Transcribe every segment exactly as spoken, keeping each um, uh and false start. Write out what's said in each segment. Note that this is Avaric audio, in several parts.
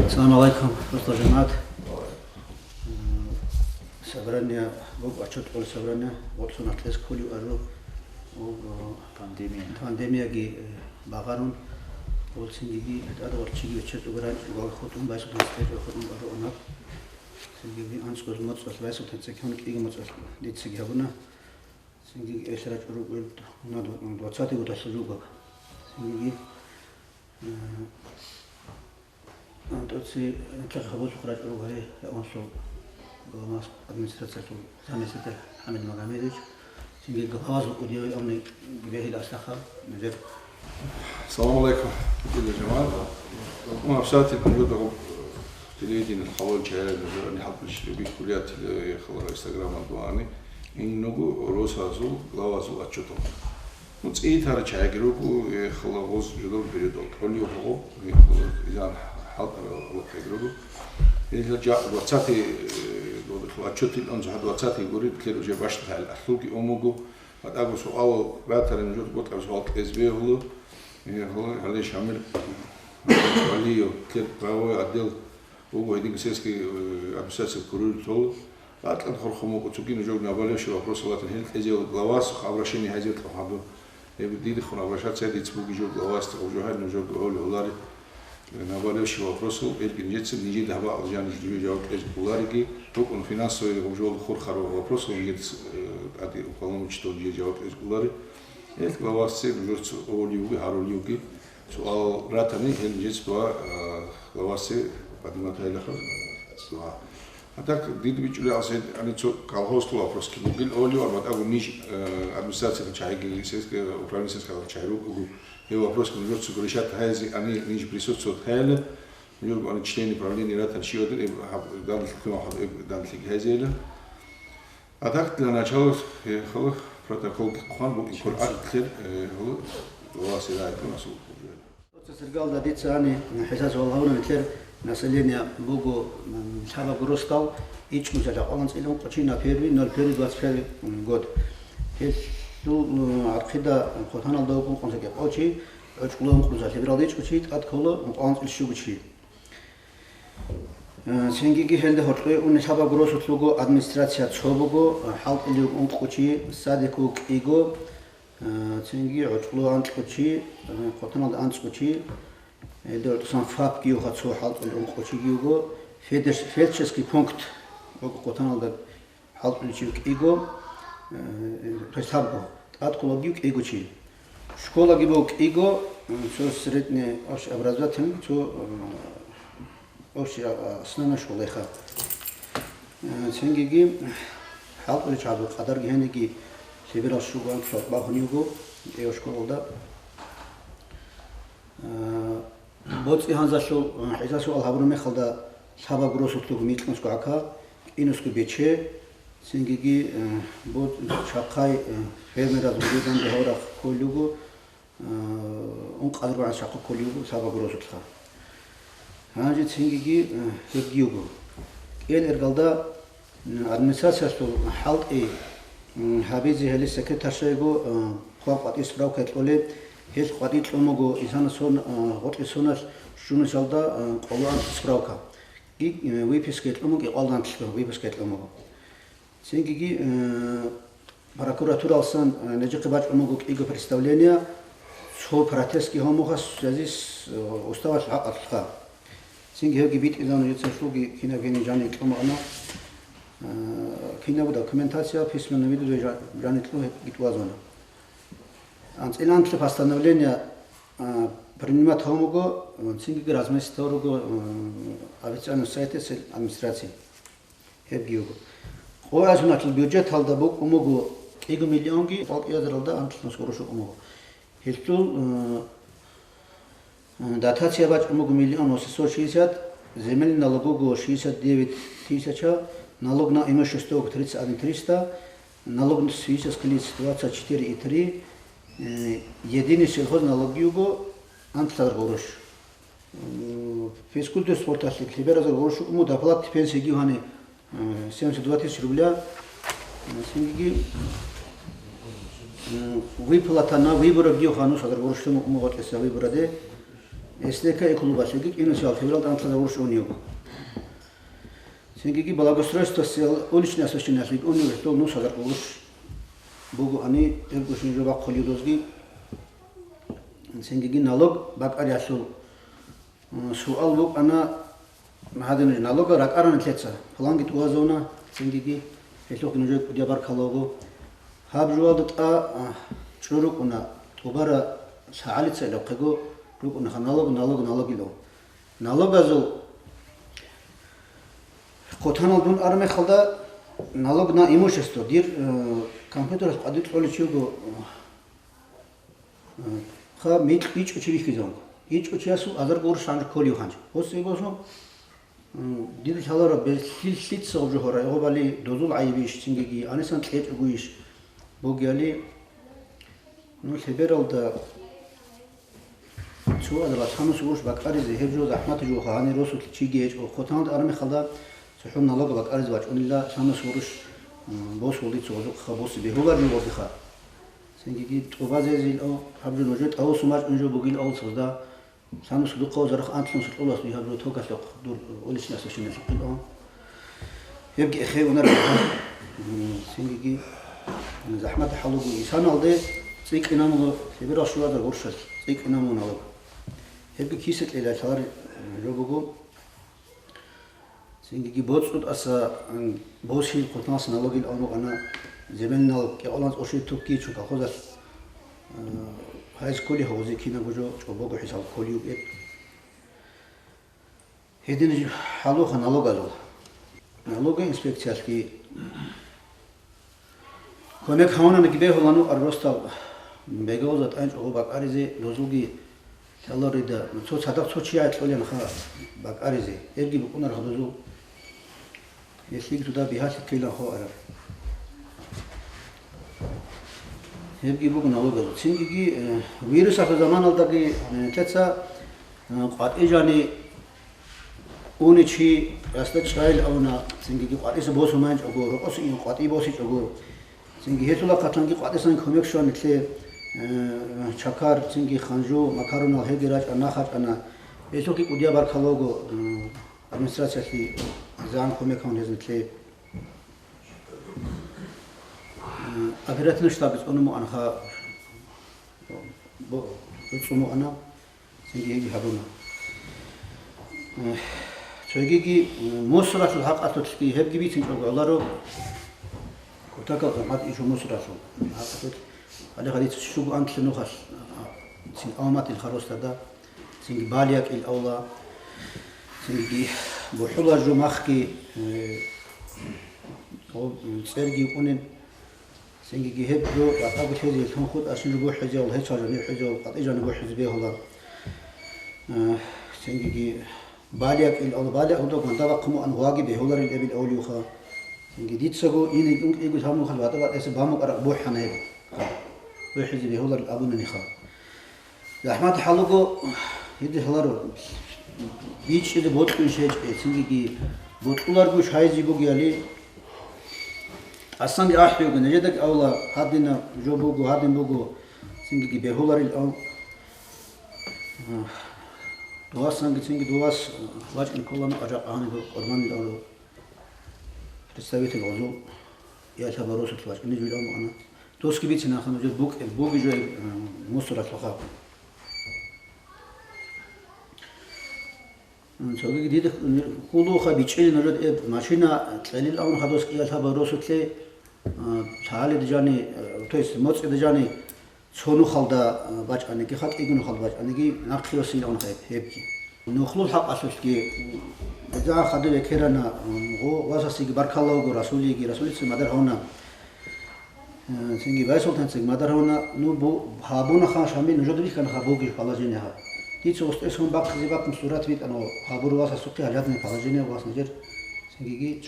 Салам алейкум, просто жамаат. Собрание, бу-, отчет кьолеб собрание, вот сунат лес кулю ару, о, о, Пандемия. Пандемияги, э, багъарун, ол цинги тӀадвал чиги отчет угран, угал хутун, байсун хутун ару анаб. Цинги анцӀгоз моцӀалъ байсун тецекан кӀиги моцӀалъ дицаги гьабуна. Цинги элъ рачӀуру, на двадцатый годалъул жугаб. Цинги, э, АнтӀоци, э, нилъехъ гьабулухъ рачӀун руго гьей Яонсул глава администрациялъул заместитель ХӀамид Магомедович, цинги главазул удивил амни бегьил аслаха, нижер. Салам алейкум, дила жамагӀат. Ну, вообще, типа, ну, вот, э, телевидение, хабар чаяр, нижер, ани хӀалтӀулъ щиб, кулият, э, хабар Инстаграма дуани, ин нугу росазул, главазул отчетал. Ну, цӀи тара чагӀиги руго, э, хала гъоз жодор передал. ТӀолев гьогъо, э, хала изан хӀалтӀара лохъеги руго. Э, жа-, двадцатый, э, год, отчет ил он жа двадцатый гори, кер уже башта хал ахлуги омуго. АтӀаго суал ратарин жод, год суал кьезбе гьулу. Э, хала, хала Шамил Валиев, кер правовой отдел. Буго гьедин сельский, э, администрация курултол, атлан хорхо мукӀу цугин жо набалевщи вопрос латин гьел кьезел главас обращение гьазир тӀахаду. Эб дидихун обращаться диц буги жо главас тӀа жо гьай нужо гьоли олари. Набалевщи вопрос элгин жецин нижи даба алжани жо жаваб кьез улариги, рукун финансовый жо хурхаро вопрос он жец, э, ади уполномочитон жо жаваб кьез улари. Эл главасци нужерц оли юги, гьарул юги. Суал ратани, гьел жеч дуа, а, главасе поднимать гьайлаха дуа. А так, дид бичӀули асен, ани цо колхозтул вопрос ки бугил оли, ва батагу ниж, э, администрация чайги, сельское управление сельского чай ругу. Гьев вопрос ки нужер цо решать гьайзи, ани ниж присутствовать гьайла, нужер ани члены правления ратан шиодин, э, хаб-, дан лъикӀ, хаб-, э, дан лъикӀ гьайзейла. А так, для начала, э, хала протокол хъван букӀин ккола, актлъер, э, хала, ва сирай ккун асул хъубжуян. Цергалда дица ани хӀисас валгьавна нилъер население буго, м, лъабаб росдал ичӀнусалда къваланцӀила ункъо чи на первый ноль первый двадцать первый год. Гьелъул, м, архида хъотаналда вукӀун къунсакӀи къочи, гӀучӀкӀула ункънуса лъибералда ичӀго чи, тӀад ккола къваланцӀил щуго чи. Э, цинги гьелда гьоркье унел лъабаб росулъ буго, администрация цо буго, э, хӀалтӀулев ункъо чи, садику кӀиго, э, цинги гӀучӀкӀулев анкьго чи, э, хъотаналда анцӀго чи, гьелда гьоркьосан фапги юха цо хӀалтӀулев ункъо чиги вуго, федер-, фельдшерский пункт буго хъотаналда хӀалтӀулев чи кӀиго, э, то есть гьабго, тӀад кколаги кӀиго чи. Школаги буго кӀиго, э, цо средне общеобразовательный, цо, э, общеосновной школайха. Э, цинги хӀалтӀулев чи гьабго къадарги гьениги лъиберал щуго анкьал багьун йиго кӀиго школалда. Э, боцӀи гьанзалъул, э, хӀисасуал гьабураб мехалда лъабаб росулъ буго микьнусго гӀака, кӀинусго бече, цинги, э, бо-, чахъай, э, фермераз вугеданги гьаврахъ кколюго, э, ункъазру гӀан чахъу кколюго лъабаб росулъха. Гьанже цинги, э, гьебги йиго. КӀел-иргалда Администрациялъул хӀалтӀи, м, гьабизе гьеле секретарша йиго, э, хъван къватӀир справка кьолеб, гьел къватӀир кьун буго инсанас сон-, э, гъоркье соналъ щунусалда, э, къоло анлъи справка. И, э, выписка кьун буго, кӀикъоялда анлъго выписка кьун буго. Цинги, э, прокуратуралсан, э, нижехъе бачӀун буго кӀиго представление, цо протестги гьамуха в связи с, э, уставалъ гьакъалъулъха. Цинги гьебги битӀизабуна, жица щулги кинаб гьениб жаниб кьун букӀана, э, кинабго документация, письменный виде жа-, жаниб кьун гьебги тӀубазабуна. АнцӀила анлъго постановление, э, принимать гьабун буго, э, цинги разместить гьабун руго, э, официальный сайталъ администрации. Гьебги йиго. Къоязунатлъул бюджеталда букӀун буго кӀиго миллионги, къвакӀиязаралда анлънус гъурущ букӀун буго. Гьелъул, э, э, дотация бачӀун буго миллион восемьсот шестьдесят, земельный налог буго шестьдесят девять тысяча, налог на имущество тридцать один триста, налог с физических лиц двадцать четыре и три, э, единый сельхозналог йиго анлъазар гъурущ. М, физкультура спорталъе лъеберазул гъурущ букӀун буго, доплата пенсиги гьани Э, семьдесят два тысячи рубля. Э, цинги, э, выплата на выборы гьев гьанус азар гъурущ мугъ-, мугъ-, гъотӀиса выбораде. С Д К и клубалъеги кӀинусиял февралда анлъазар гъурущ унев. Цинги благоустройствоялъе уличный освещениялъеги унев гьелъул нус азар гъурущ буго ани, гьебго щун жо бахъулев дозги. Цинги налог бакӀариялъул Суал букӀана, гьадинаб налога ракӀарана лъеца, планги тӀугьазавуна, цинги гьелъухъ нужее кӀудияб баркаллаго. Гьаб жугьалда тӀа, а, чӀу рукӀуна, тӀубара лъагӀалица илахъего рукӀунаха налог, налог, налогилан. Налогазул хъутанал дун армехалда налог на имущество, дир, э, компьютералъ къадир кьолев чи вуго, Ха, микь ичӀо чи рихьизавун. ИчӀо чиясул азар гъурущ гьанже кколев гьанже. Гьесие босун, м, дида лъаларо, бе-, лъи-, лъица гъоб жо гьорай, гъобали дозул гӀайибищ, цинги анисан кьечӀогойищ бугеали, ну, лъебералда цо адала лъамус гъурущ бакӀаризе, гьеб жо захӀмат жо гьани росулъ чиги гьечӀо. Хъутаналда армехалда цохӀо налог бакӀаризе вачӀунила лъамус гъурущ, м, босулди цо гъозухъа боси бегьуларни гъодиха. Цинги тӀубазезил, о, гьаб жо нужер тӀавусун бачӀун жо бугил, о, цогда. Лъамус духъав зарах антлъун сулъулас дуй гьаб жо тогалъухъ дур уличный освещениялъухъил, о. Гьебги эхе унар. М, цинги, м, захӀмат хӀалугу исаналде цӀикӀкӀинамуло лъеберал щуазар гъуршалъ цӀикӀкӀинамуналуг. Гьебги киса кьела лъалар, м, жо буго. Цинги боцӀу тӀаса, м, босил хъутаналъ налогил авнукъана, земельный налог кӀикъоялда цӀоши тукки чу колхозалъ, м, гьайз кколи гьавузе кинабго жо чӀобого хӀисаб кколи юкӀеб. Гьедин хӀалуха налогалъул. Налоговый инспекциялъги Кумек гьавунаниги бегьулану ар росдал бегавулза тӀанчӀого бакӀаризе дозулги лъаларида, цо цадахъ цо чияй кьолин ха бакӀаризе, гьебги букӀунарха дозул. Гьелъиги туда бигьалъи ккелан хо араб. Гьебги буго налогазул. Цингиги, э, вирусалъул заманалдаги, э, лъеца, э, къватӀижани Уни чи ясда чӀайил авна, цинги къватӀиса босун манчӀого, рокъоса ин къватӀи босичӀого, цинги гьелъула хъатанги къватӀисан кумек щван нилъе, э, чакар, цинги ханжу, макарунал гьеги рачӀа, нах рачӀана. Гьелъухъги кӀудияб баркаллаго, э, администрациялъе загьан кумек гьавун гьез нилъе. Э, оперативный штаб цӀуну муанха, бо-, цӀуну ана. Цинги гьебги гьабуна. Э, цогиги, э, мусулалъул хӀакъалъулъги гьебги бицинчӀого гӀоларо. Кутакал замат ишо мусулалъул хӀакъалъулъ. Гьале гьадица щугу анлъи нухалъ, а, цин авматил харосдада, цинги балиякӀил авла, цинги бухӀула жумахги, э, о, цӀерги укӀунеб. Цинги гьеб жо батӀаго лъезе лъун хутӀа, щинжу бухӀизеял, гьечал жанив хӀизеял, къватӀи жанив бухӀизе бегьула. Э, цинги балиякӀил авла, балиякӀ гьудо гванда бахъун муан гъваги бегьуларил эбил авлиуха. Цинги дицаго ине кӀункӀиго лъабнухъал батӀа-батӀасе бамукъараб бухӀана гьеб. БухӀизе бегьуларил абунаниха. ЗахӀмат хӀалуго, гьеде гьаларо, бичӀчӀизе бокьун щечӀе, цинги бокьуларго шайзи бугеали, тӀасанги ахӀиуга, нижедаги авла, гьадинаб жо буго, гьадин буго, цинги бегьуларил ав. Дугьасанги цинги дугьас вачӀин кколану ажакъ гьаниго къурбанил авлу. Представитель гъозул, я лъабарусулъ вачӀине жуйрав мугӀана. Досги бицина ха нужер букӀ-, буги жо, э, мусоралъуха. М, цогиги дида хьулуха бичӀчӀили нужер эб машина кьелил авун ха досги я лъабарусулъе, э, лъалид жани, э, то есть моцӀида жани, Цо нухалда, а, бачӀаниги, хатӀиги нухалда бачӀаниги, нахъе василгӀун гьеб-, гьебги. Нухлул хӀакъалъулъги, гӀезегӀан хадуб бекерана, м, гъо-, васасиги баркалла вуго, Расулиги, Расулица мадар гьавна. Э, цинги Байсултанцаги мадар гьавна, ну, бу-, гьабуна хан Шамил, нужеда бихьана ха бугищ положение гьаб. Дица устӀесон бахъизе бакун сурат битӀана, гьабуру васасухъе гьалядни положение вас нижер. Цинги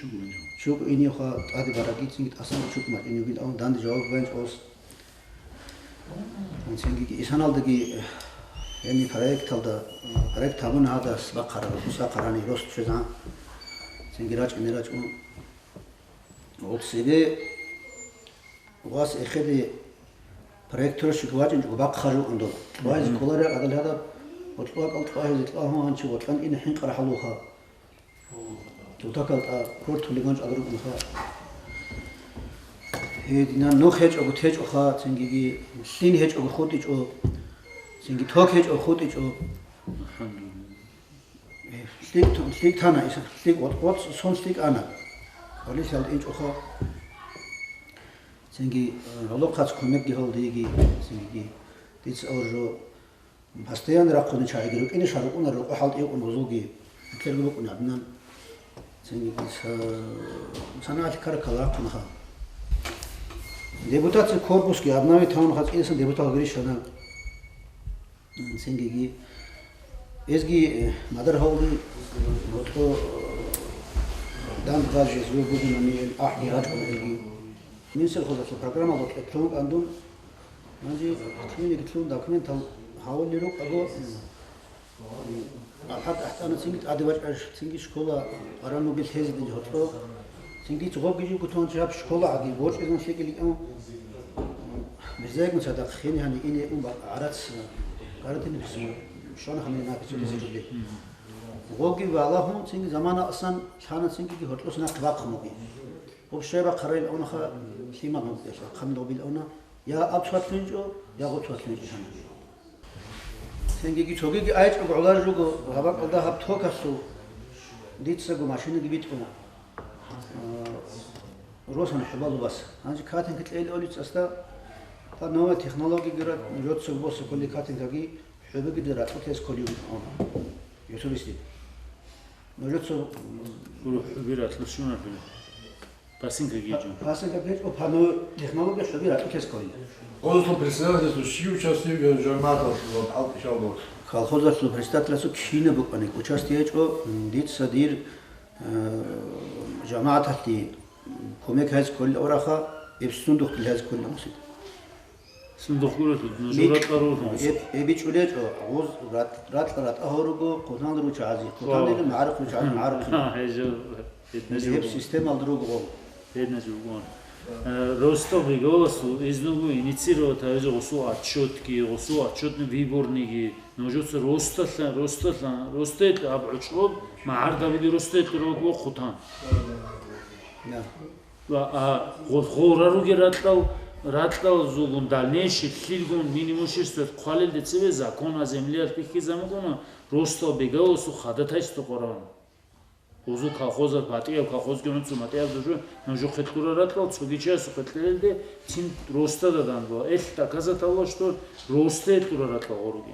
чукӀу инев ха тӀаде бараги, цинги тӀасан чукӀу мачӀинев бил ан данде жаваб гьанчӀ ос. Цинги исаналдаги, яни проекталда, проект гьабуна гьадас бахъараб, хӀуса хъарани рост чезан. Цинги рачӀине рачӀун. Гъуцебе вас эхеде проектор щуго вачӀинчӀого бахъа жо ундо. Кьвайзе кколарел гӀадал гьадаб, гъоркьа кӀал кьвагьизе кьвагьун гьанчи гъоркьан ине хӀинкъарал хӀалуха. Тутакал тӀа рортулиган чӀагарукӀунха. Гьединан нух гьечӀого течӀоха, цингиги лъин гьечӀого хутӀичӀо, цинги ток гьечӀого хутӀичӀо. ЛъикӀ ту-, лъикӀ тана иса, лъикӀ вот, вот сон лъикӀ ана. Гьале лъалда инчӀоха. Цинги, э, гӀолохъац кумекги гьал диги, цинги дица авар жо. Постоянно рахъуни чагӀиги рукӀине, ша рукӀуна рукъу хӀалтӀи укӀун гъозулги. Гьитлерго букӀуни гӀадинан. Цинги дица, санагӀалъи ккаракал рахъунаха. Депутатский корпусги обновить тавунаха, цӀидасан депутат гьабирищана. Цинги эзги, э, мадар гьавги, гьоркьо, э, дандбажизе бугунани ил ахӀи рачӀун эзги. Минсельхозалъул программалда кьетлъун кӀандун, гьанже кьуниги кьун документал гьавулел рукӀаго, м, ахӀат ахӀтӀана цинги тӀаде вачӀараш, цинги школа къарануги лъезедин гьоркьо. Цинги цогобги жибго тун жаб школа гӀаги борчӀизан лъикӀиликӀун. Мирзаевгун цадахъ хини гьани ине ун ба-, гӀарац, гӀаратин бисму, шона хани напи цо лезирули. Гъоги валагьун цинги замана асан лъана цинги гьоркьос нахъ бахъун буги. Гъоб щай бахъарайил авнаха лъимал гьункӀелъа, хъандал бил авна, я аб цватлъунчӀо, я гъоб цватлъунчӀо шана. Цинги цогиги айчӀого гӀолар жуго, гьабакьалда гьаб токалъул дицаго машинаги битӀуна. Э, Росан хӀубалу бас. Гьанже катинка кьейил олиц аста, та новая технология гира, жоцог боса кули катинкаги хӀубиги дира, тӀутес кули. Юсуристи. Нужеца Гуро хӀуби ратлу щуна хӀуби. Пасинка гечӀо. Пасинка гечӀо, пано технология хӀуби ратлу тес кули. Колхозалъул председательство щив участвует в жамааталъул хӀалтӀи шалбор? Колхозалъул председательство кина букӀани участие гьечӀо, м, дица дир, э, жамагӀаталъе кумек гьез кколел авраха, эб сундухдил гьез кколел амусид. Сундух гурелъул, нуж эб-, ратӀа рурун. Эб-, эбичӀулечӀо, гъоз рат-, ратӀа-ратӀа гьоруго, хъутан ручагӀази, хъутанили О. магӀарухъ ручагӀази, магӀарухъ. Гьа, гьезул, гьеб гьединаб системалда руго гъол. Гьединаб жугун. Э, Ростов Беговасул изнугу инициировать гьавизе гъусул отчетги, гъусул отчетный выборныйги, нужеца росталъа-, росталъа-, ростелъ аб гӀучӀоб, магӀардабуги ростелъ руго хъутан. Да. Ва, а, гъо-, гъора ругел ракьал, ракьалзулгун дальнейший лъилгун мин имуществоялъ хъвалелде цеве закон о землеялъ бихьизабуна, Ростов Беговасул ходатайство къоран. Гъузул колхозал батӀияб колхозги гьунцу матӀияб дужу, нужухъе кьурал ракьал цоги чиясухъе кьелелде цин ростада дан була. Эл доказательство, что росте кьурал ракьал гъоруги.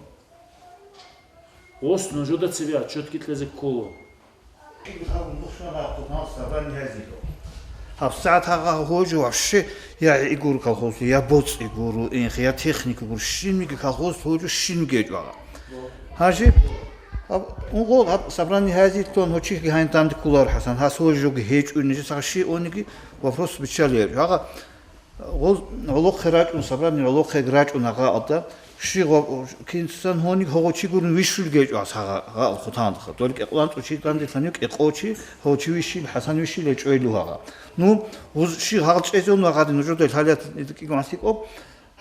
Гъос нужуда цебе отчетги кьезе ккола. ГьабсагӀат гьагъа гьожо вообще я гӀи гуро колхоз, я боцӀи гуро, инх, я техника гуро, щинниги колхоз гьожо щинниги гьечӀо гьагъа. Гьажи, гьаб, унго гьаб собрание гьазилъун гьочиги гьайин данде кколаро, ХӀасан, гьас гьожоги гьечӀо, нижеца гьаши ониги вопрос биччалияб. Гьагъа Гъоз гӀолохъе рачӀун, собрание гӀолохъеги рачӀун гьагъаалда, щи гъо-, кинсан гьони гьогъо чи гурин вищулги гьечӀо гьас гьагъа-, гьагъал хъутандха. ТӀолги кӀикъоялда чи данделъани кӀикъо чи, гьав чи вищил, ХӀасан вищил гьечӀойилу гьагъа. Ну, гъуз-, щи гьагъал чӀезун вагъади нужеда лъалият кӀиго гӀасикӀоб,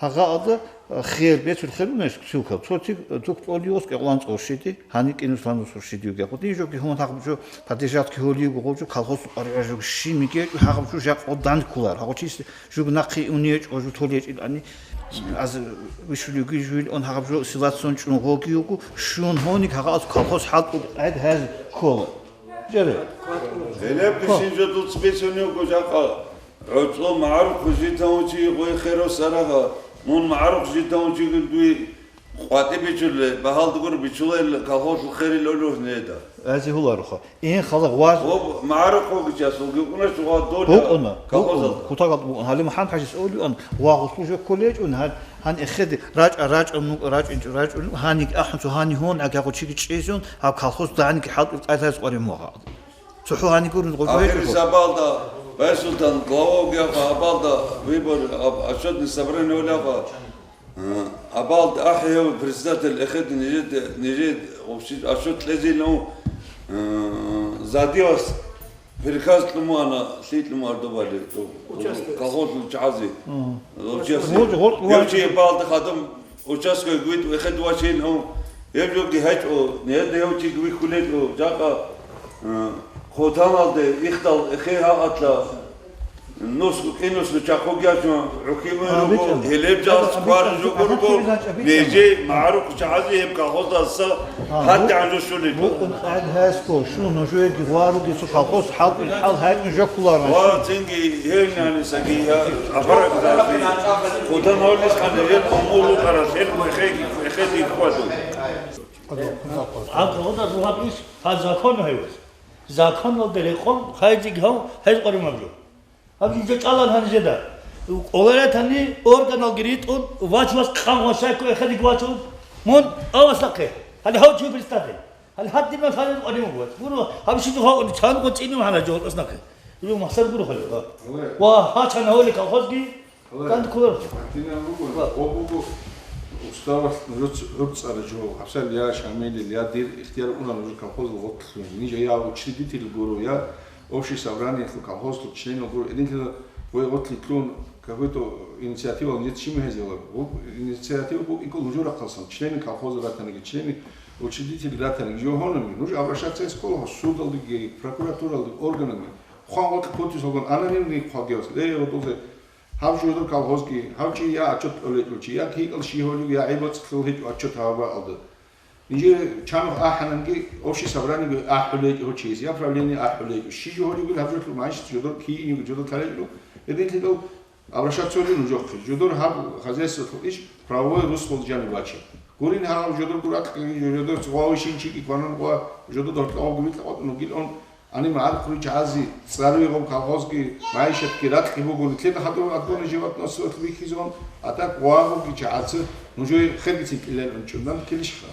гьагъаалда, э, хер, бецул хер унес цукал. Цо цик, э, тук тӀолиос кӀикъоялда цӀорщиди, гьани кӀинус ланус урщиди югехъу. Дин жоги гьун гьагъаб жо поддержатки гьолиюго гъов жо колхоз къваригӀа жо щи микӀечӀо гьагъаб жо жакъ гъоб данкулар. Гьагъо чис Жуг нахъе унечӀо, жу толечӀилани, аз вишулевги жуил он гьагъаб жо силацун чӀун гъоги юго, щун гьоник гьагъа аз колхоз хӀалтӀу гӀед гьез ккола. Жере. Гьелебги Ко? Син жо дуц бицунев гужахъа, гӀуцӀо магӀарухъ житаунчи гъой херос арагъа, мун магӀарухъ житаунчи дуй КъватӀи бичуле, багьалда гур бичулел колхозул херил олур неда. Ази гьуларуха. Ин хала гъваз. Гъоб магӀарухъ вугичасулги укӀуна шугъа доля Букъуна, колхозалда. Букъуна, кутагал букъуна. Гьали МухӀаммад ХӀажис олиан, вагъулъу жо колечӀун, гьан, гьан эхеде, рачӀа, рачӀа, ну, рачӀин, рачӀун, гьаник ахӀун цо гьани гьон, агягъо чиги чӀезун, гьаб колхоз даники хӀалтӀур тӀайлъаз къварин мугъа. ЦохӀо гьани гурун гъожо Ахири гьечӀо. Сабалда, Байсултан, глава угяха, абалда, выбор, аб-, отчетный собрание уляха. Э, абал ахӀев председатель эхеде нижеде, нижед общи-, отчет лезилан, э, задиос Приказ лъумана, лъикӀ лъумар добали, то, Участок. Колхозул чагӀази. Мгм. Участок. Гъоркь, гъоркь. Гьев чи балда хадам участковый гвит вехед вачил гьав. Гьев жоги гьечӀо, нед гьев чи гвихьулел жакъа, э, Хотаналде ихдал эхе гьагъатла нус, кӀинус чахъуги ячун, гӀухьимун руго, гьелеб жал квар жугурго, нижи магӀрух чагӀази гьеб колхоздаса гьатӀи гӀанжу щулел. Букъун къагӀид гьесго, шун нужееги варуги цо колхоз хӀалкӀ-, хӀал гьайкьун жоккуларан. Ва цинги гьевнани саги я, апарак заби, хутан гьавлис къанилел умулу къарас, эл мехеги, мехеги хваду. А колхоз гьаб иш, гьаб закон гьайваз. Законалда рекъон, хайзиг гьав, гьез къваригӀун абжо. Гьаб жинца чӀалан гьанжеда. Къоларетани органалги ритӀун, вач-вас къан вачайку эхедиги вачун, мун авасахъе. Гьали гьав чи представитель. Гьали гьадинал гьалил къваригӀун вач. Гуро, гьаб щиб гьавуни, чан гъо цӀинив гьана жо тӀаснахъе. Жо махсар гуро хали, ва. Ва гьачан гьавли колхозги, Гьале, Канд кулар. Гьатинан руго, Ва. Гъо буго уставалъ гӀуц-, гӀуцӀара жо, гьабсал я Шамилил, я дир ихтияр унан уже колхозул гъотлъун. Нижа я учредитель гуро, я общий собраниялъул колхозул членал гуро. Эдинлъила гъой гъотлъи кьун, какой-то инициатива нижеца щиб гьезила. Гъо-, инициатива буго икӀул нужер рахъалсан, члены колхоза ратаниги, члены учредитель ратаниги, жо гьонами. Нуж обращаться эс ккола судалдеги, прокуратуралдеги, органами. Хъван гъотлъ путис гьогун ананимный хъвагевс, ле, гъодулзе. Гьав жодор колхозги, гьав чи я отчет кьолечӀо чи, я кигӀал щи гьолев, я гӀебацӀлъул гьечӀо отчет гьабабаалда. Нижер чанухъ ахӀананги, общий собраниеги ахӀулечӀо гьочияс, я правление ахӀулечӀо. Щи жо гьолевги гьав жолъул майщ жодор киинив жодор калечӀо, гьединлъидал обращаться гьолин нужехъе. Жодор гьаб хозяйстволъул иш правовой русло жаниб бачи. Гурин гьав жодор гуракьги, жодор цӀугъавишин чиги кванан гъва, жодор дортлъагъавги витӀа къотӀун вугилан, Гьаниб гӀаркъури чагӀази цӀаруйгъун колхозги, майишатги ракьги буго, нилъеда хадур адгони животноводствоялъ бихьизун, а так гъвагъуги чагӀаца нужее хиргицин кӀилан унчӀундан килищха.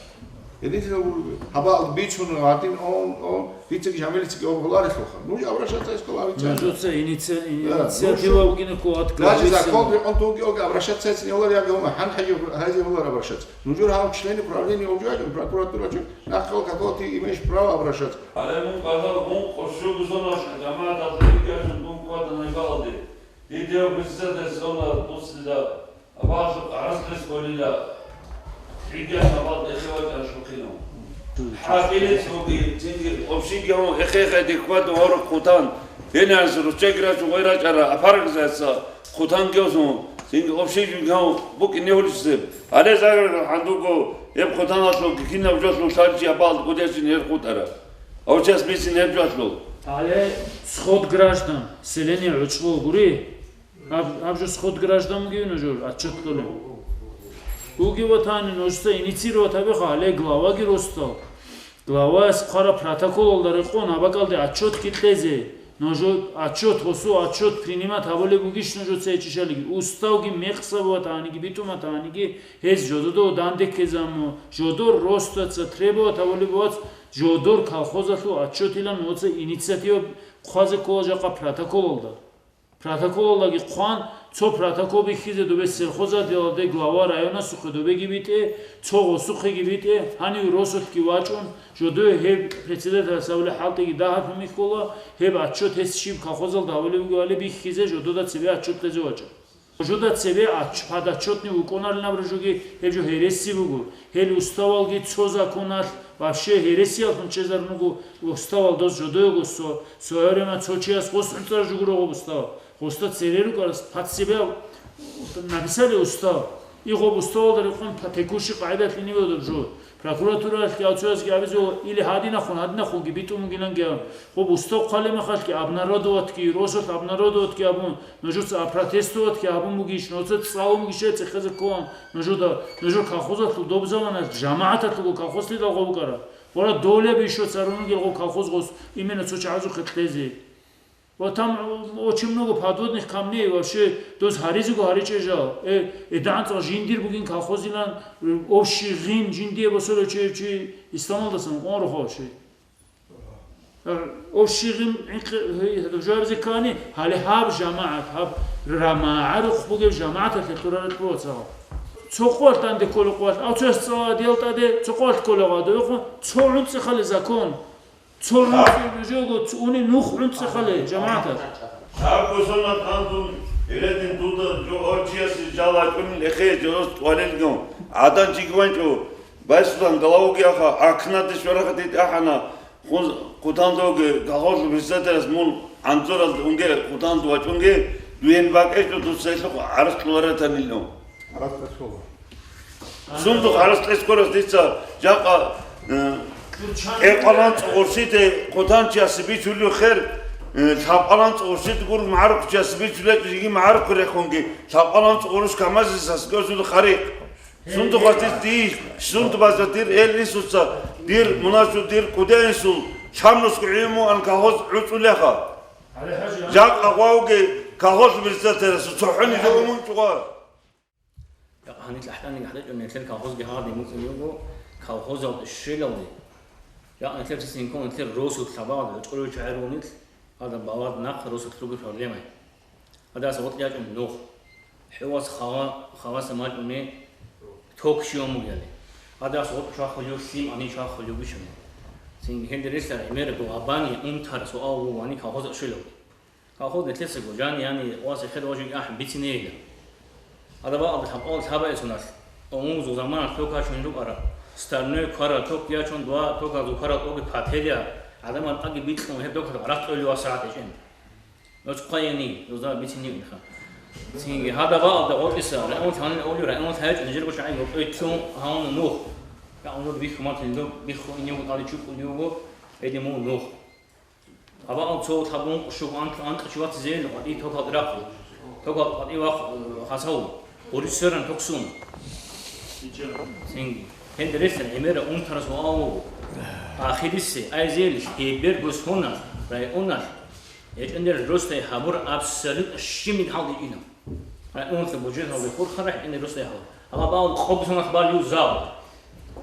Гьединлъидал гьабаалда бицун гьадин он, он, бицаги жамилицаги обгъуларелъулха. Нуж обращаться эскола авицан. Нужеца иници-, Да, инициатива нуж-, бугине ккола Даже закон рекъон туги оги обращаться эцин явлар яги ома, хӀан хӀажи гьази явлар обращаться. Нужер гьав члены правления обжугьаги, прокуратура чу, нахъал какого ты имеешь право обращаться. Гьале мун къварал, мун къуршугу зона жамагӀаталда ригажун дун къватана гьебалде. Диде председатель зона муслида, абалъу къарас бес болила. Ригаж абал дехе вачӀан шухъинав. ХӀакъилец буги, цинги общий гьун эхе-эхе дихьвад гьору хъутан. Гьенианс руччаги рачун гъой рачӀара, апарагзаца хъутан гьезун, цинги общий гьун букӀине гьулисеб. Гьале загьир гьандуго, гьеб хъутаналъул кинаб жолъул шарчи абал гудесин гьер хутӀара. Авчас бицин гьеб жолъул. Гьале сход граждан, селение гӀучӀбол гури. Аб-, аб жо сход граждан бугев нужер, отчет кьолев. Буги ватани нужеца инициировать гьабеха, гьале главаги ростал. Главаяс хъвара протоколалда рекъон гьаб бакӀалде отчетги кьезе. Нужер отчет, гьосул отчет принимать гьабулеб бугищ нужеца гьечӀищалиги? Уставги мекъсаб ватаниги, битӀун ватаниги, гьез жододо данде ккезаму, жодор ростаца требовать гьабулеб вац, жодор колхозалъул отчетилан ваца инициатива хъвазе ккола жакъа протоколалда. Протоколалдаги хъван, цо протокол бихьизе добе сельхозотделалде глава районасухъе добеги битӀе, цо гъосухъеги битӀе, гьанив росулъги вачӀун, жодое гьеб председателас абулеб хӀалтӀиги дагьаб михьула, гьеб отчет гьес щиб колхозалда гьабулеб бугебали бихьизе жодода цебе отчет кьезе вачӀа. Жодода цебе отч-, подотчетный вукӀунаринаб ружуги гьеб жо гьереси буго. Гьел уставалги цо законалъ вообще гьересиялъун чӀезарун руго, уставал дос жодоего со-, свое время цо чияс гъос гӀуцӀар жугурого уставал. Гъосда цере рукӀарас под себя написали устав. И гъоб уставалда рекъон по текущей къагӀидалъ иниводаб жо. Прокуратуралъги авцоязги абизула или гьадинахъун, гьадинахъунги битӀун бугиланги абун. Гъоб устав хъвалеб мехалъги обнародоватги, росулъ обнародоватги абун, Нужеца опротестоватги гьабун бугищ, нужеца цӀалун бугищ цехезе кколан нужеда, нужер колхозалъул доб заманалъ жамагӀаталъулго колхоз лъидал гъов букӀара? Гъора долеб ишо царун ругел гъов колхоз гъос именно цо чагӀазухъе кьезе. Ва там очень много подводных камней, вообще, доз гьаризего гьаричӀеб жал. Э, э, дагӀан цӀакъ жиндир бугин колхозилан, э, общий гъин жиндие босолев чи, чи исламалдасан къон рухъав чи. Общий гъим-, гъи-, гъи-, жугьаризе ккани, гьале гьаб жамагӀат, гьаб ра-, магӀарухъ бугеб жамагӀаталъе лъурарал кьула цагъал. Цо къоялъ данде ккола къоялъ, авцояс цӀала диялтӀаде, цо къоялъ ккола гъадуехъун, цо гӀунцӀихъали закон. Цо гӀунцӀи нужего цо уни нух гӀунцӀи хали, жамагӀатас. Шабго сонат гьанзун гьередин дуда жо орчиясе жал гьачӀунин эхе жорос тӀвалелгун. ГӀадан чигванчӀо, байсулан галавуги аха, акнадеш варахатит ахӀана, хун хъутандоги гагъорлъ бисадарас мун гӀанзуралда унге хъутанд вачӀунге, дуен бакӀечӀо дуцайлъухъ гӀарц кьоларатанилъун. Гьаракь ккола. Сундухъ гьаракь кьес кколас дица жакъа, э, кӀеркъалан цӀогъурсиде хъутанчиясе бичулев хер, э, лъабкъалан цӀогъурсиде гур магӀарухъчиясе бичулев жиги магӀарухъ рехунги, лъабкъалан цӀогъурус камазиса скозул харихъ. Сундухъ батис дийищ, сундухъ база дир эл инсуца, дир мунасу, дир кӀудиял инсул, лъабнусго гӀуму ан колхоз гӀуцӀулеха. Жакъа гъвавги колхоз бирзатерасу цохӀони жо умун чӀугъа. Якъ гьаниб лъахӀлъани гьадечӀо, нилъер колхозги гьагъаде мукӀун його, колхозалде щвелалде. Якъ нилъер цицинккун нилъер росу лъабагъад гьочӀорев чагӀи ругонил, гьадаб балагьад нахъа росулъ руго проблемай. Гьадаса гъоркь ячӀун нух. ХӀувас хава-, хаваса мачӀуни ток щиван бугели. Гьадаса гъоркь чвахулев лъим ани чвахулев бищани. Цинги гьелде релълъарай мер гъабани унтар суал вугони колхоз щвелалде. Колхоз нилъеца гожани, яни, ва сехед важи ахӀ бицинейила. Гьадаб бакӀалда лъабкъоялда лъабаэсуналъ, умумузул заманалъ ток ячун рукӀараб, стальной кварал ток ячун, два токалъул кварал тӀоги пателиа, гӀадамал тӀаги бикьун гьеб токалъ гъарахъ кьолев ва сагӀат гьечӀин. Нуц хъваяни, нузда бицинейилха. Цинги гьадаб бакӀалда гъоркьиса, районал гьанил олев, районал гьечӀун, нижерго чагӀи гьоркьой цун гьавуна нух. Я, унур бихьу матин, бихьу инев кӀали чукӀун його, эди мун нух. Абаан цо лъабун къушуг анкь-, анкьчи ватизейил, гъватӀи токал рахъу. Токал гъватӀи вахъ, э, хасав. Гъури сверан токсун. Цинги. Гьенде релълъан гӀемера унтарас ва аву. Ахирисе, айзейил, гьебер госуна, районал. ЯчӀандер ростай гьабур абсолютно щимил хӀалде ина. Районлъа бужел гьавли хурхарахь ина ростай гьавли. Амма бал къоб санат бал ю зал.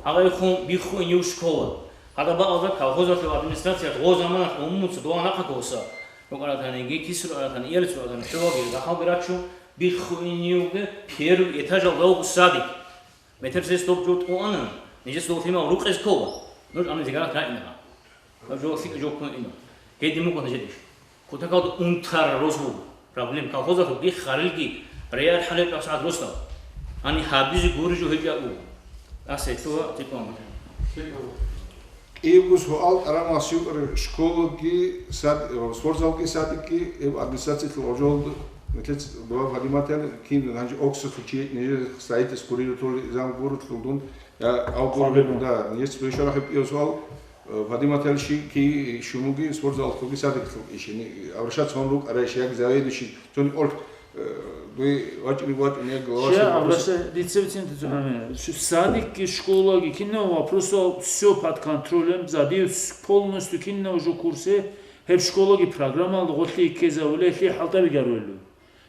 Гьагъайхун биххуин ю школа. Гьада баалда колхозалъул администрация гъо заманалъ умумуца дова нахъа ккоса. РукӀаратаниги, кисру аратани, иялицу аратани, хӀулаги, рахалги рачу, биххуин юги первый этажал лавгу садик. Метр сес доб жо тӀуана, нижес дов лъимал рукъез ккола. Нуж ами зигарат раинага. Жо лъикӀ жо ккун ина. Гьедин мукӀана жедеш. Кутакалда унтарал рос буго. Проблем колхозалъулги, харилги, реал хӀалеб сагӀат росдал. Гьани гьабизе гури жо гьечӀа у. Ас гьелъула тикӀун. КӀиябго суал, тӀарамал щивкъараб школаги, сад-, спортзалги, садикги, гьеб администрациялъул гъожолда метлец дова Фатиматал кин гьанже оксалъул чи нижер строительство курирутул зам гурулъул дун, я, авгур, да, нижер спешарахъиб кӀияб суал. Э, Фатиматал ши ки шумуги спортзал куги садиклъу ишини обращаться он рук арай шияг заведующий цони орк, э, дуй вачни вачни я глава Ща спортзал. Обраща-, дица вицин дица гьаме. Ш-, садик ки школа ки кино вопросо всё под контролем, задиют с-, полностью кино уже курсе, гьеб школа ки программа гъолли кеза уле хи халтаби гарвелу.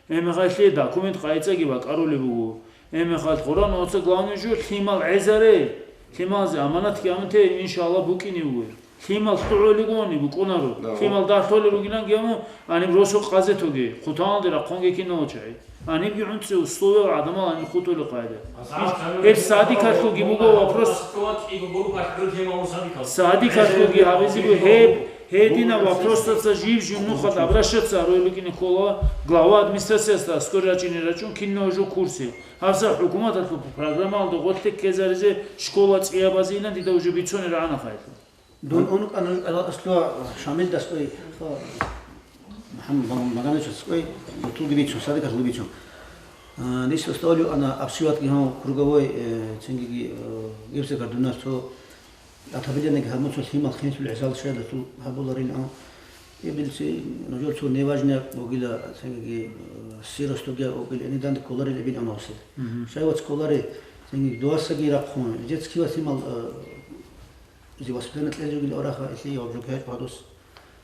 Гьеб мехалъ документ къайцӀаги бакӀарулеб буго. Гьеб мехалъ Къуръан оца главный жо лъимал гӀезаре. Лъималзе аманатги амунте, иншалла, букӀине бугер. Лъимал лъугӀулигони букӀунаро. Да, лъимал о. Дагьлъолел ругилан гьев, гьаниб росу къазе тоге, хъутаналде рахъунге киналчагӀи. Гьанибги гӀунцӀи условиял гӀадамал гьаниб хутӀулел къайда. Гьеб садикалъулги буго вопрос. Садикалъулги гьабизе буго гьеб. Гьединаб вопросаца жив-жив нухалъ обращаться гьарулел рукӀине ккола, глава администрациясда аскӀор рачӀине рачӀун кинна уже курсе. ГьабсагӀат хӀукуматалъул программалда гъорлъе ккезаризе школа цӀиябазейилан дида уже бицунел рагӀана хъайилъул. Дун ункъана аслуа Шамилдас ой, Мухаммад Магомедовичас ой, бутулги бицун, садикалъул бицун. А, нис оставлю ана обшиватги гьав круговой, э, цинги, э, гипсокартонас цо Атабиланиги гьабун цо лъимал хинлъул гӀезал шайдасул гьабуларин, а? Эбилси нужер цо неважная бугила, цинги, э, сирос дугя бугил, энидан кколарил эбин амавси. Мгм. Шайвац кколари, цинги дуасаги рахъун, детский ва лъимал, э, зи воспитание кьел ругил ораха, эли гьаб жо гьечӀ гьадус.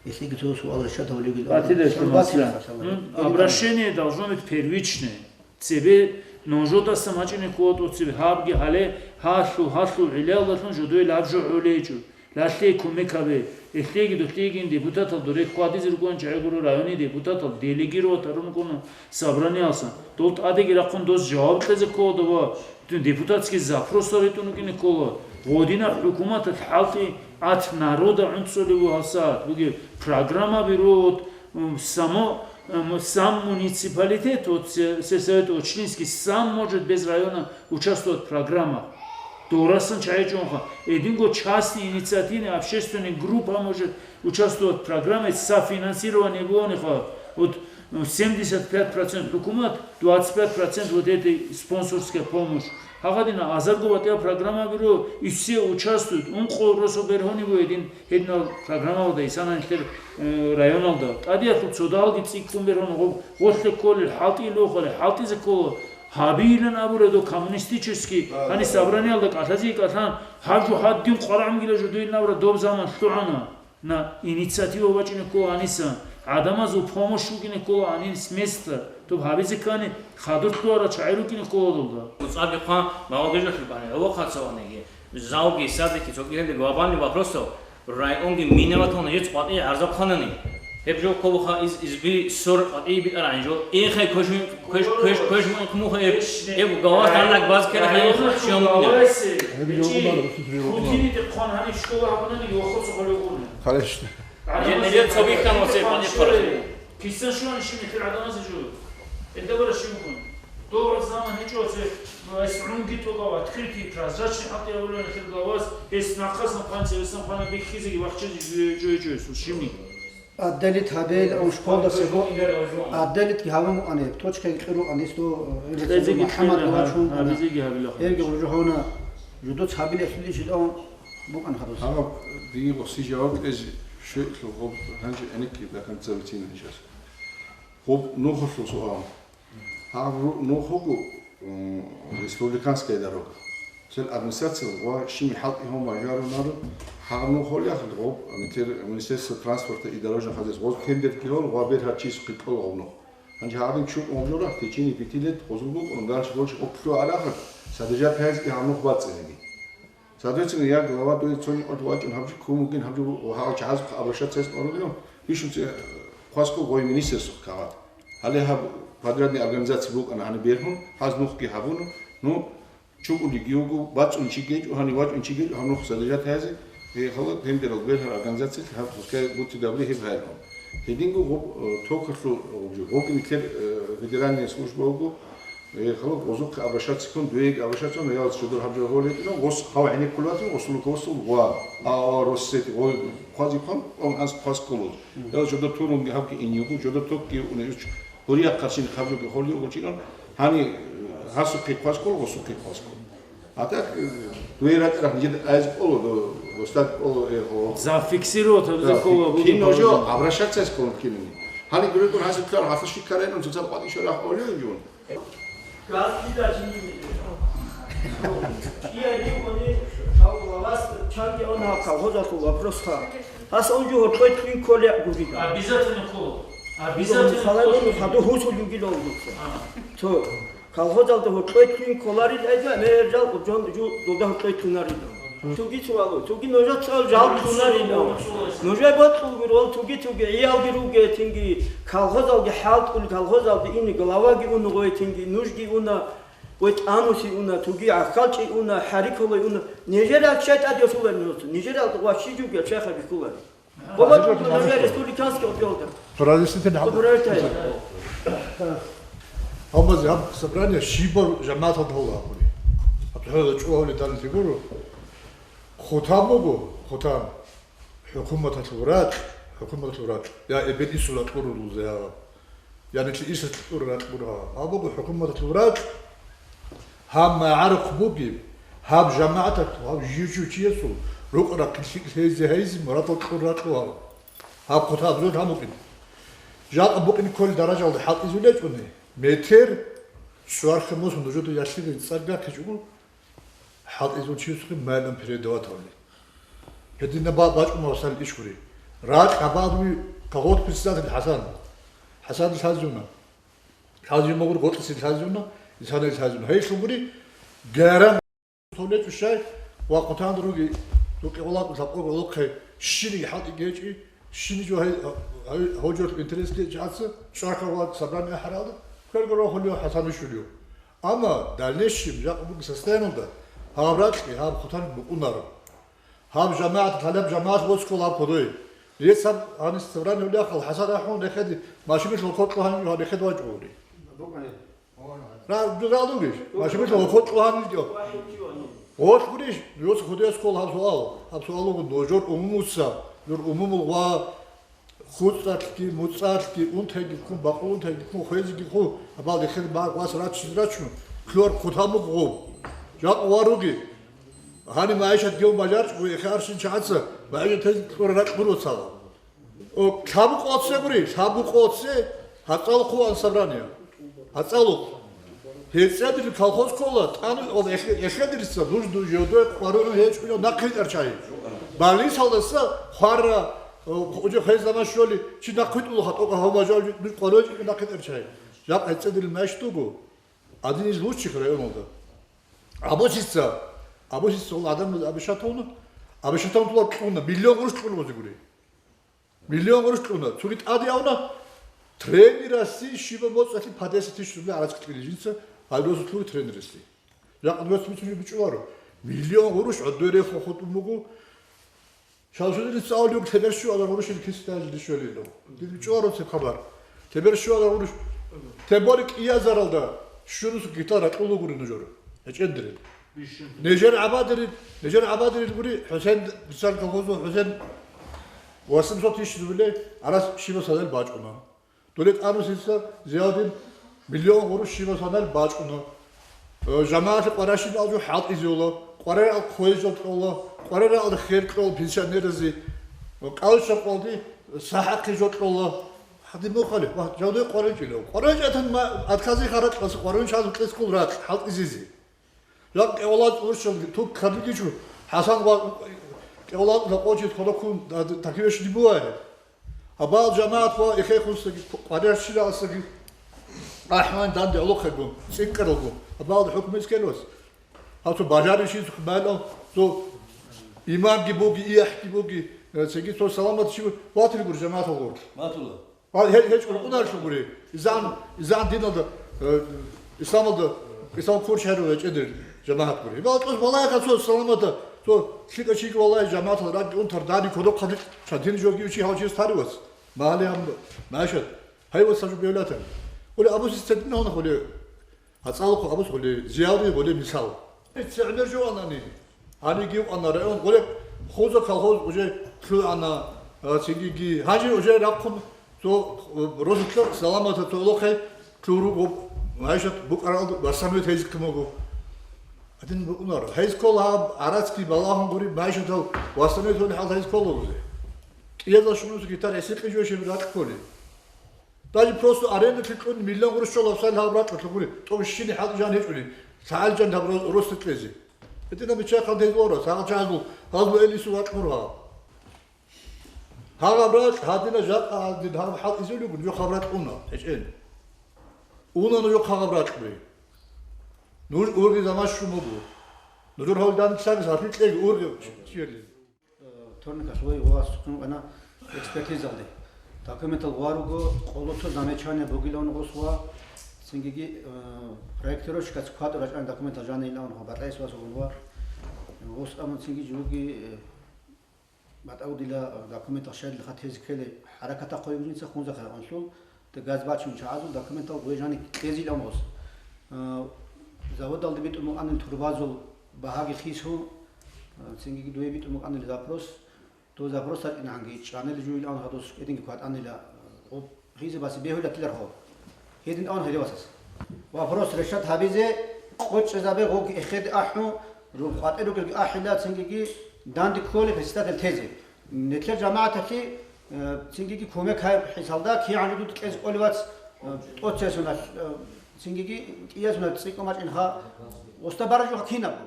Эли цо суал решат гьавлигил. Батидеш, Шалбатир, Муслим. Шалбатир. М, обращение должно быть первичное. Цебе ножодаса мачӀине ккола тӀоцебе гьабги гьале, гьалъул, гьалъул гӀиллаялдалъун жодое лаб жо гӀолейчӀо, лалъе кумек гьабе. Эхлеги долъегин депутатал доре хьвадизе рукӀун чагӀи гуро районный депутатал делегировать гьарун рукӀуна собраниялсан. Дол тӀадеги рахъун дос жаваб кьезе ккола доба, депутатский запросал ритӀун рукӀине ккола. Гъодинаб хӀукуматалъ хӀалтӀи от народа гӀунцӀулев вугьал сагӀат бугеб программаби руго, м, само, м, сам муниципалитет, вот се-, сельсовет Очлинский сам может без района участвовать в программах. Дорасан чагӀи чӀунха. Эдинго частный инициативный общественный группа может участвовать в программе софинансирования бугониха. Вот, ну, семьдесят пять процент хӀукумат, двадцать пять процент вот этой спонсорская помощь. Гьагъадина азарго батӀияб программа биро, и все участвуют. Ункъо росо бергьони бугедин гьединал программалда, исана нилъер, э, районалда. ТӀадиялъул цодалги цӀикӀкӀун бергьони гъоб-, гъолъе кколел, хӀалтӀи лохале, хӀалтӀизе ккола. Гьабилан абура дов коммунистический, гьани собраниялда кӀалъазе кӀалъан, гьаб жо гьадин къварагӀунгила жо дуйилан абура доб заман лъугӀана. На, инициатива бачӀине ккола гьаниса, гӀадамазул помощь букӀине ккола гьанис места, доб гьабизе ккани хадур лъугьарал чагӀи рукӀине ккола долда. МуцӀаби хъван, молодежалъул бани, гӀолохъаца ваниги, залги, садики, цогидалги глобальный вопросал, районги миналатал нажец къватӀи гӀарзаб хъанани. Гьеб жо кколуха из, изби сур къватӀи битӀарагӀин жо, ихай квеш-, квеш-, квеш-, квеш-, муха гьеб, гьеб гавас данлаг баз ккела гьеб, гьеб жо муъна. Гьеб жо муъна. Путиниде хъван гьаниб школа гьабунани йохоцо хъалугъуна. Конечно. Нилер цо бихьан ва цеб къватӀи хъварахъи. Кисан щван ишин нилъер гӀадамазе жо. Эдабара щивгун. Дов заман гьечӀо це, ну, эс гӀунги тӀокӀав открытый прозрачный хӀалтӀи абулев нилъер главас, эс нахъасан хъван цевесан хъвана бихьизеги вахчазе жо-, жо-, жо-, жо-, сушимни. Отделить гьабел, ам школда сего, отделить гьабун ане, точка кьуру ане сто, э, Лезеги МухӀаммад кьела, Лавачун ана. Лезеги гьабила. Эрги гъужухуна, жудуц гьабил эхлили жилан букӀан харус. Гьаб, диги гъоси жаваб кьезе, шуйлъу гъоб, гьанже гӀенекки до конца витина гьижас. Гъоб нухалъул суал. Гьаб ру-, нух вуго, м, республиканская дорога. Цел администрация ва шими хӀалтӀи гьома жарунаро, гьаб нух гьолеяхъ гъоб, м, тер-, Министерство транспорта и дорожных хозяйств гъоз тендер кколел ва бергьа чис хъикӀкӀол гъоб нух. Гьанже гьадин чукъун гьоб жо рахъ, в течение пяти лет гъозул букӀун, дальше больше гъоб лъугӀарахъ, содержать гьайзги гьаб нух бацӀцӀиниги. Соответственно, я глава, дуе цони къорд вачӀун гьаб жо ккун бугин, гьаб жо гьал чагӀаз абращаться гьес тӀорулев, бищунце хъваскул гъой министерствохъ кагъат. Гьале гьаб подрядный организация букӀана гьаниб бергьун, гьаз нухги гьабуна, ну, чукӀулиги вуго, бацӀун чи гьечӀо, гьанив вачӀун чи гьечӀо, гьаб нух содержать гьазе, гьеб хала тендерал бергьар организациялъ гьаб пускай бути дабли гьеб гьайгьун. Гьединго гъоб, э, токалъул гъоб жо, гъоб нилъер, э, федеральная служба вуго, Э, халал, гъозухъе обращаться ккун, дуеги обращаться ккун, ялас чодор гьаб жо гьолеб гьечӀо, гъос гьав гӀенеккулев вацин, гъосул косул ва, а, а, Россети, гъо-, хъвази хъван, гъо-, анс хъваз кколуз. Мгм. Ялас чодор турунги гьабги ин юго, чодор токги уне уч, гьурия хъарчин хабжуги холи уго чилан, гьани, э, гьасухъе хъваз ккол, гъосухъе хъваз ккол. А так, э, дуе ракӀарах нижеда айз кколо, до, достать кколо, э, гъо. Зафиксировать гьабизе ккола буго кино жо, положение. Обращаться кколо кинони. Гьани дуре ккун гьасухъе хъваз шикарайнун, цоцал къватӀи шорах олев жун. Газ кида жиндиги. Кияги они, гьав валас чанги он гьав колхозалъул вопросха. Гьас он жо гьоркьой кьин кколеб гурида. Обязательно ккола. Обязательно ккола. Хадур гьусул югила угуца. А. То, колхозалда гьоркьой кьин кколарил гӀедва, мержал жон жу дуда гьоркьой кьунарила. Цуги цо вало, цуги нужеца жал кьунарила. Нужер бокьулгурал цуги-цуги гӀиялги ругетинги, колхозалги хӀалтӀул, колхозалде ини главаги уну гъойтинги, нужги уна, гъой тӀамуси уна, цуги гӀахьалчӀи уна, хӀарикулай уна. Нижер аччай тӀад йосулари нужеца, нижер алкъващи жуги аччай хабикулари. Богьа нужер республиканский отделда. Разъяснительный гьаб. Гьаб собрание щибаб жамагӀаталда гьола гьабури. Гьаб гьола чӀугӀули данлъи гуро. Хутам буго, хутам. ХӀукуматалъул ракь, хӀукуматалъул ракь. Я эбел исула кьурулуза, я, я нилъи исалъ кьура ракь бура. Гьаб буго хӀукуматалъул ракь. Гьаб магӀарухъ бугеб, гьаб жамагӀаталъул, гьаб жив-жив чиясул рукъ-рахъин лъикӀ лъезе гьайзе мурадал кьур ракьу гьаб. Гьаб хъутаб жо гьаб букӀин. Жакъа букӀин кколел даражалда хӀалтӀизулечӀуни, метр цӀвархъа мус нужеда ялъидин цӀар гахъичӀого, хӀалтӀизул чиясухъе майилан передавать гьабули. Гьединаб ба-, бачӀун ва сал иш гури. Ракь гьабадуй кагъот председатель ХӀасан. ХӀасанил лъазивна. Лъазивна гури, гъоркьиси лъазивна, Исанил лъазивна. Гьелъул гури, гаран толечӀу щай, ва хъутан руги, рукъи гъулакъ лъабкъо гъолохъе, щиниги хӀалтӀиги гьечӀи, щини жо гьай-, гьай-, гьоджолъ интересги гьечӀи гьаца, чӀвархъа ва собрание ахӀаралда, кверго рохулев ХӀасан ишулев. Амма дальнейшем жакъа буго состояниялда, Гьаб ракьги, гьаб хутан букӀунаро. Гьаб жамагӀат, гьалаб жамагӀат воскул гьаб кодой. Рецц гьаб гьанис цевран гьулахъал ХӀасан рахӀун рехеде машиналъул хокьо гьанив гьаб рехеде вачӀугӀури. Ра-, ра-, дугеш, машиналъул хокьо гьанив дё. Гъолъ гурищ, нужеца худес ккол гьаб суал. Гьаб суал вуго, нужер умумуца, нужер умумул ва ХуцӀалъги, муцӀалъги, унтайги ккун, бакъул унтайги ккун, хвезеги хъу, абал рехел бакъ вас раччизе рачун, лъугьар хъутамуг гъов. Жакъ варуги. Гьани МагӀишат гев бажарчӀ, гъу эхе аршин чагӀаца, МагӀишат гьез кьура ракь гуро цала. О, лъабу къоце гури, лъабу къоце, гьацӀал хъуван собрание. ГьацӀалухъ. ГьецӀедил колхоз ккола, тӀану, о, эхе-, эхедирица, дуж, дуж, йодой, къваригӀун гьечӀо, нахъе тӀерчӀай. Балисалдаса хварра, о, уже хвезаман щоли, чи нахъвитӀула хатӀо, гьав бажав, дуж къваригӀун нахъе тӀерчӀай. Жакъ гьецӀедил меш дуго, один из лучших районалда. Абусица, Абусица гьул гӀадамал абишатуна, абишатун тула кьуна, миллион гъурущ кьуна гъози гури. Миллион гъурущ кьуна. Цоги тӀаде авна, тренерасде щибаб моцӀалъе по десять тысяч рублей гӀарацги кьели жинца, гьаб росулъуги тренерасде. Жакъа дос бицунеб бичӀчӀуларо. Миллион гъурущ гӀодой рехун хутӀун буго. Шалсудиница авлиуг лъеберщуалда гъурущ ил кисдал дишвелило. Дир бичӀчӀуларо цеб хабар. Лъеберщуалда гъурущ. Тем более кӀиязаралда щунус гитара кьула гури нужер. ГьечӀендире. Нижер гӀабадирил, нижер гӀабадирил гури, ХӀусен, бицан колхозул ХӀусен восемьсот тысяч рублей гӀарас щибасанал бачӀуна. Доле тӀамусица Зиявдин миллион гъурущ щибасанал бачӀуна. Э, жамагӀалъе къварашин алжу хӀалтӀизеула, къварарал хъвезал кьола, къварарал хер кьола пенсионерразе, э, кӀалща къвалди сахӀахъе жо кьола. Гьадин мухъали, ва, жавде къваринчӀила. КъваринчӀатан ма, откази харакьлъаса къваринчӀаз кьескул ракь хӀалтӀизезе. Жакъ кӀевлаз уршалги, тук кабигичу, ХӀасан ва кӀевлаз лакъочи хъорокун такивеш дибуай. Абал жамаат ва эхехунсаги, къварящиралсаги, ахман данде олохъего, цӀикӀкӀаралго. Абал хӀукму искелос. Гьацо бажарищи хмайло, цо имамги буги, иахӀги буги, э, цеги цо саламат чи ватил гур жамаатал гъур. Матула. Гьел гьечӀо рукъуналъул гури, изан, изан диналда, э, исламалда, ислам курчхӀеру гьечӀедир жамагьат гури. Ибал кьос балагье цо саламата, цо лъикӀа чиги валлагьи жамагьатал ракӀги унтар дари кодохъали чантин жоги учи гьав чияс таривас. Магьали гьаб, Майшат, гьайвас сажу бевлатан. Ули Абу Сис цедин гьавна хули. АцӀалухъ абус гъули, Зияври гъули мисал. ЦигӀмир жугьанани, гьаниги вукӀана район гъули, хуза колхоз уже лъугӀана, а, цигиги. Гьанже уже рахъун цо, э, росулъа саламата цо лохъе, цо руго, гьайшат букӀарал васамет гьезихъе мого. Гьадин букӀунар. Гьез ккола гьаб гӀарацги балагьун гъури, гьайшатал васамет гьули хӀал гьез ккола узе. КӀиязда шунус гитар гьесихъе жо шеб ракь кколи. Даже просто арендалъе кьун миллион гъурущ чӀолаб сал гьаб рачӀулъ гури, тӀо щибни хӀалтӀи жан гьечӀони, лъагӀел жан гьаб ро-, росда кьезе. ГьитӀинаб биччахъан тез вара, сагъал чагӀазул, гьазбу эл ису вакьур гьаб. Гьагъаб ракь гьадина жакъа гьадин гьагъаб хӀалтӀизулигун, жо хаб ракь уна, гьечӀен. Уна нуж хъагъаб ракьби. Нуж урги заман щун буго. Нужур гьавилдан лъабиз гьарфи кьеги урги чияли. Вторникалъ вай ва сухъун вана экспертизалде. Документал ва руго, къолото замечание бугилан гъос ва цингиги, э, проектировщикац кватӀу рачӀан документал жанилан ва батӀайс ва сугъун ва гъос амун цинги жуги, э, батӀав дила, э, документал шайдилха тез ккеле хӀаракатахъо южница хунзахъе анлъул. Газ бачун чагӀазул документал гъвежани кьезилан гъос. Э, заводалда битӀун букӀанил турбазул багьаги хису, э, цинги дуе битӀун букӀанил запрос, дов запрос гьатӀинанги чӀанили жугьилан гьадус кӀединги кватӀанила, э, гъуб хизабаси бегьулатилархо. Гьедин аван гьеревасас. Вопрос решать гьабизе, къочӀезабе гъуги эхеде ахӀу, ру-, къватӀи ругелги ахӀила, цингиги данде кколеб председатель тезе. Нилъер жамагӀаталъе, э, цингиги кумек гьаб хӀисалда, кигӀан жо дуда кьезе кӀолев вац, э, тӀоцесуналъ, э, цингиги кӀиясуналъ цӀикӀкӀун бачӀинха, уста баражуха кинабго.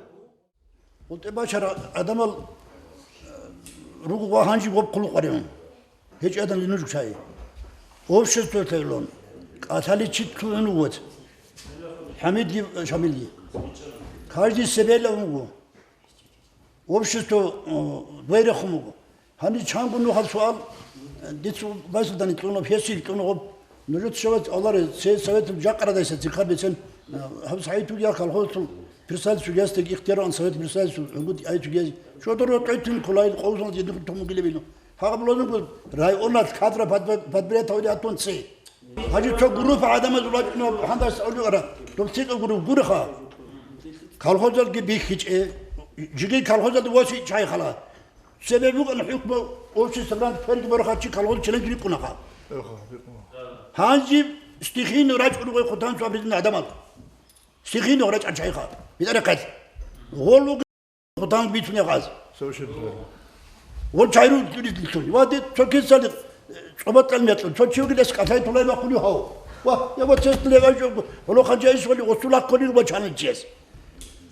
ГъутӀи бачара гӀадамал, э, руго ва гьанжи гъоб хъулухъ варигӀун. ГьечӀ адам ринужгу чай. Общество тевлон. КӀалъали чи лъугӀун вугоц. ХӀамидги, Шамилги. Каждый себе лъугӀун вуго. Общество, э, байрахъун буго. Гьаниб чанго нухал суал, э, дица байсалдани кьунаб, гьесил кьунагъаб. Нужеца шават аларе, се советов жакъарадайса цихъа бецен, э, гьаб сагӀид тугияр колхозтул Представитель судьясдаги ихтияр ан Совет представитель гӀунгут ай судья. Шодор рокьойтин кулайл къовзун дедур тумугилебину. Гьаб лозунгу районал кадра подбирать гьаври атун ци. Гьажи цо группа гӀадамаз вачӀуна гьандас олигара. Дубцикъа групп гуриха. Колхозалги бихьичӀе. Жиги колхозалги восичӀ чайхала. Цебе букӀана хӀукму общий собрание кверги борхачи колхоз член рикӀунаха. Гьанжи стихийно рачӀун ругой хъутан цо абизна гӀадамал. Стихийно рачӀа чайха. БитӀарахъал. Гъол вугин хъутан бицунехъаз. Совершенно верно. Гъол чайру дуризлъун. Ва де цо кесали цӀобатӀал метлъун. Цо чи вугилес кӀалъай тулай махъули гьав. Ва, я ва цес левай жо, гъоло ханча иш вали гъосул ахъули рубачана чияс.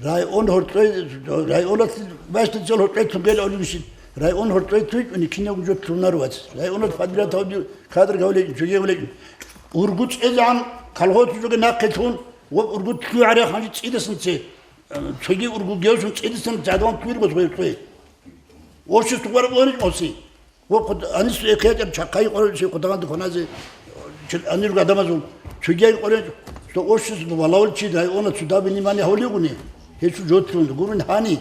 Район гьоркьой, районал бащдацал гьоркьой цунгел олигищин. Район гьоркьой цуйчӀуни кинав жо лъунар вац. Районал подряд гьавди кадр гавле, жугевле. Ургу цӀезан колхоз жоги нахъе лъун, ва ургу лъугӀаре ханжи цӀидасан це. Цоги ургу гевшун цӀидасан жадван туир гъоз гъой цой. Общество гъвар гъорич моси. Ва хъуд-, анис эхиятӀаб чахъай къоролчи хъудаганде хваназе, чил-, анирго адамазул цогияй къоролчи, что общество валавулчи района суда внимание гьавлигуни, гьечу жотлун гурун гьани,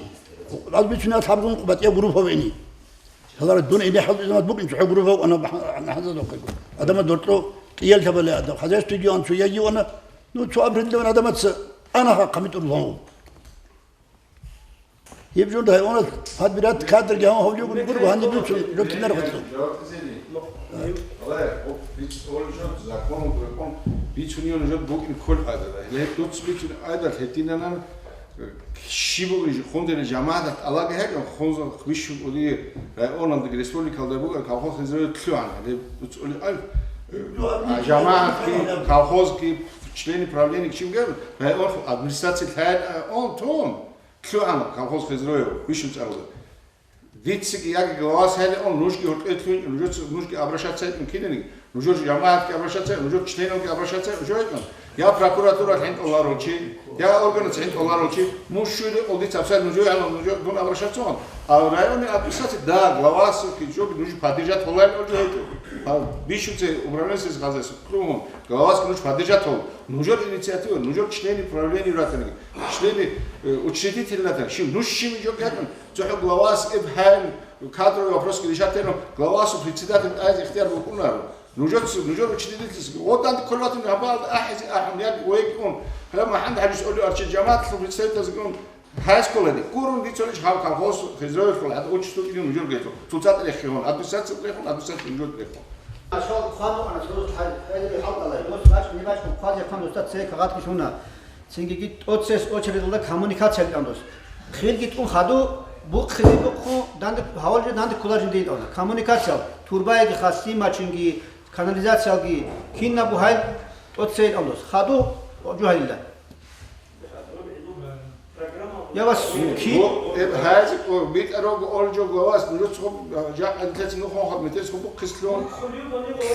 азбичуна лъабгун батӀия группа вени. Гьалара дун ине хӀалбизамат букӀин цохӀо группа ана бахӀ-, ана хӀазадухъего. Адама дортло кӀиял лъабале адам, хозяйство гиан цо яги вана, ну, цо абрилла ван адамаца ана хӀакъ гьамитӀур лъун. Гьеб жо районал подбирать кадрги гьав гьавлигун гургу гьаниб дуцун жо кинар гьалъу. Бицунев жо букӀин кколъ гӀадада. Гьеб дуц бицун гӀадал гьединанан, э, щиб бугин жо, хунзани жамагӀат алаги гьекӀан, хунза хвищун кӀудиги районалдаги республикалда букӀан колхоз хизрое лъугӀан. Гьеб дуц ули ай, э, жамагӀатги, колхозги, члени правлениеги чимги район администрация лъай-, он тун. ЛъугӀан колхоз Хизроев, вищун цӀаралда. Дицаги яги главас гьале он, нужги гьоркье лъугьин, нужеца, нужги обращаться гьечӀун кинаниги, нужер жамагӀатги обращаться гьечӀун, нужер членовги обращаться гьечӀун, нужер гьечӀун. Я прокуратура хӀинтӀуларулчи, я органаца хӀинтӀуларулчи, мушшури къулдица абсай нужер гьалал, нужер дун обращаться гьечӀун. А районный администрация, да, главас, кичоги нуж поддержать гьолайин орги гьечӀо. А бищунце управленец хазес, лъугьун, главас нуж поддержать гьол. Нужер инициатива, нужер члены правления ратаниги, члены, э, учредитель ратаниги, шим, нуж шим жо гьечӀун, ЦохӀо главас эб гьаниб кадровый вопросги решать гьечӀо, главасул председатель тӀазе ихтияр букӀунаро. Нужеца, нужер учредительница, вот данде кколеватун гьабал ахӀизе ахӀун, яги вегун, гьаб МахӀмуд ХӀажис оли арчи жамагӀатлъун представительзеги ун, гьайс кколади, гурун дицунищ гьав колхоз Хизроевлъул гьадин отчество кӀиги нужер гьечӀо, цоцазда рехион, администрацияда рехун, администрацияда нужер рехун. Ашал хъван ана цо хӀай-, хӀайдали хӀалтӀала, дос бачӀ, не бачӀ, хъвазе хъван досда цей кагъатги лъуна. Цинги тӀоцес очередалда коммуникация кьандус. Хирги тӀун хаду, бухъизе бухъу, данде гьавалжи данде кколаржин дин тӀавна. Коммуникация, турбаеги хас, лъимачинги, канализациялги, кинабу гьай тӀоцей кьандус. Хаду жугьалила. Я вас ки? Бу-, э, гьази, о, битӀарого олжо главас, нужер цо, а, жакъа дилъецин нухон хат метер цо бухъис лъун.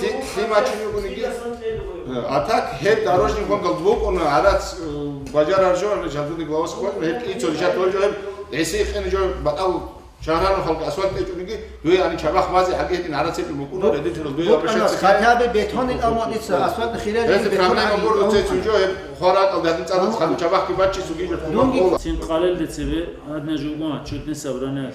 Лъи-, лъимачинигуниги. Э, а так, гьеб дорожный фонд галдбукӀуна, гӀарац, э, бажараржо, жандуни главас хван, гьеб кӀицо жат олжо, гьеб гӀиси ихъин жо батӀал шагьран халкъ асфальт тӀечӀуниги, дуе ани чабах базе гьаги гьедин гӀарац гьечӀун букӀуна, редин чурал дуе букӀана, обращаться. Хотя бы бетонный алматница, асфальт хирел. Если бетон проблема ани, бурду, ан-, цецун жо, гьеб хваракъал дадин цӀадат хадуб чабахги баччи суги жо. Дунги кулакъола. Цин къалелде цебе, гьадна жугьун, чудни собрание.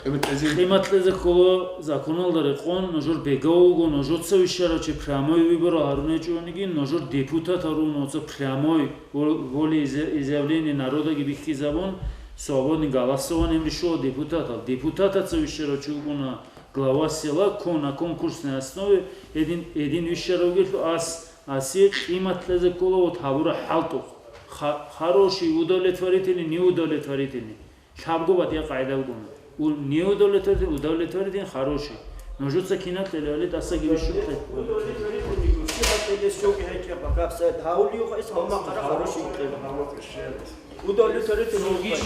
Къимат кьезе. Къимат кьезе ккола законалда рекъон, нужер бегав вуго, нужеца вищарав чи прямой выборал гьарун гьечӀониги, нужер депутат гьарун оца прямой вол-, волеизъя-, изъявление народаги бихьизабун, свободный голосованием решила депутатал. Депутатаца вищарав чи вугона глава села, кон-, на конкурсной основе, гьедин, гьедин вищаравгелъул ас, асие къимат кьезе ккола вот гьабура хӀалтӀухъ. Ха-, хороший, удовлетворительный, неудовлетворительный. Лъабго батӀия къагӀидалгун. У-, неудовлетворитель, удовлетворитель, хороший. Нужеца кинаб кьелевали тӀасаги вищухъе. Удовлетворительный, гьечӀеб бакаб сайт гьавулиюха, ис гьалмагъара хороший кьела. Удовлетворительный.